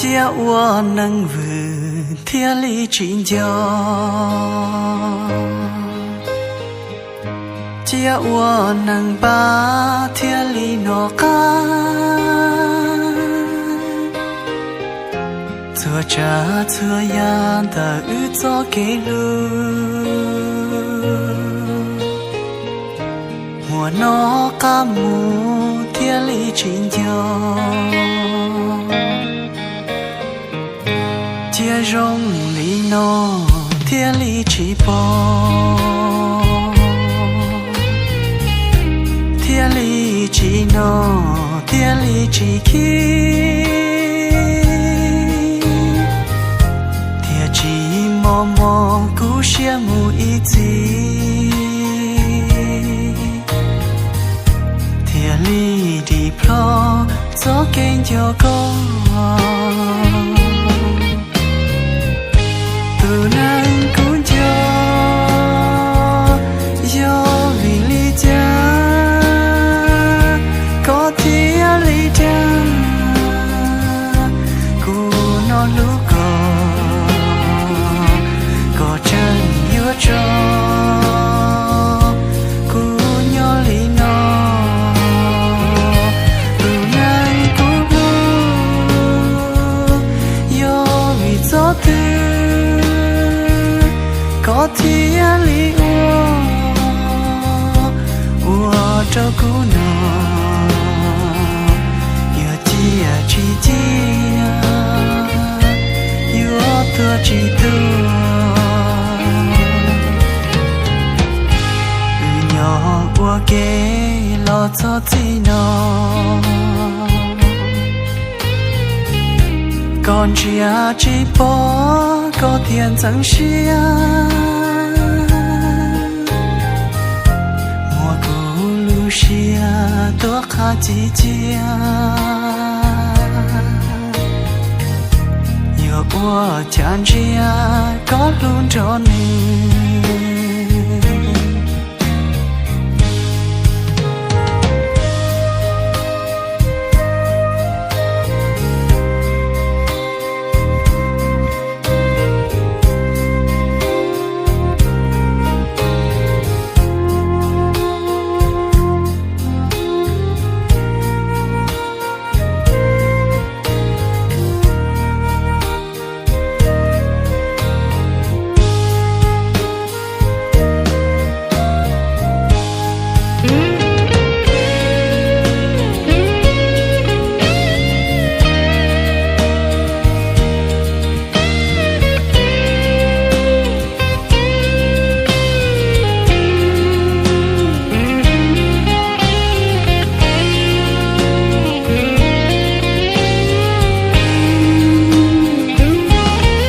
Cia ua neeg vwm thiaj li tsis nco, cia ua neeg npab thiaj li hnov qab. Txhua tsav txhua yam ntawm wb txoj kev hlub, hmo no qab mus thiaj li tsis nco, cia zoo li no thiaj li tsis pom, thiaj li tsis hnov, thiaj li tsis khib, thiaj tsis mos mos kub siab mus ib txhis, thiaj li dim plho txoj kev nco koj. Tus neeg kuv nco, yog vim li cas koj thiaj li dag? Kuv no hlub koj, koj tseem yuav tso kuv nyob li no. Tus neeg kuv hlub, yog vim txoj twg koj thiaj li ua, ua rau kuv no yuav ciaj tsis ciaj, yuav tuag tsis tuag. Wb nyob ua ke los txog txij no, koj ntsia tsis pom koj thiaj ntxeev siab, muab kuv lub siab tuaj qhav ci cia, yuav ua cas ntsia koj hlub nrog nws.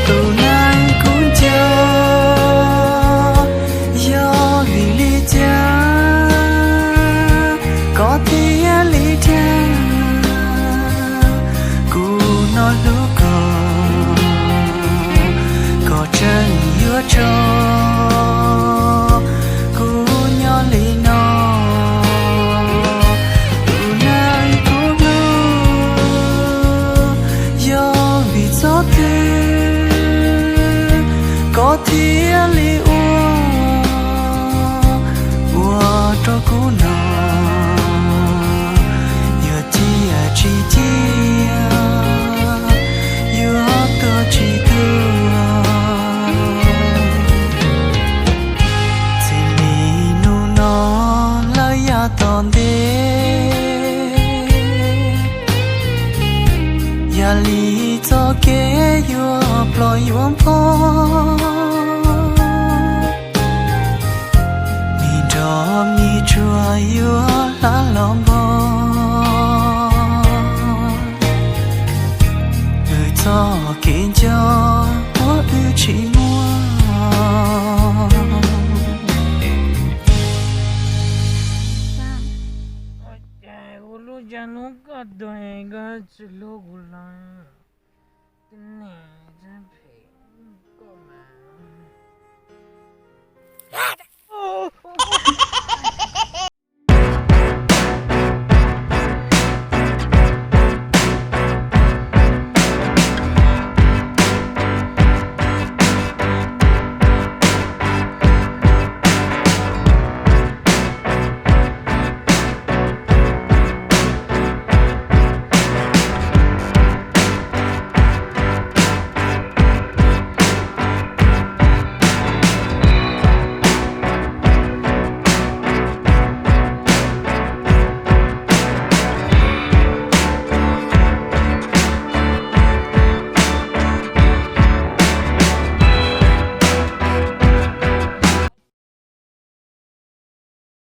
Tus neeg kuv nco, yog vim li cas koj thiaj li dag? Kuv no hlub koj, koj tseem yuav tso kuv nyob li no. Tus neeg kuv hlub, yog vim txoj twg koj thiaj li ua, ua rau kuv no yuav ciaj tsis ciaj, yuav tuag tsis tuag. Txij li hnub no lawm yav tom ntej, yam li txoj kev yuav ploj yuav npog, me nrog me tsuag yuav hla los npog. Wb txoj kev nco puab wb tsis muaj. Ua cas kuv lub caij hnub koj tuag koj tsis hlub kuv lawm? Tib neeg txhob phem koj mas.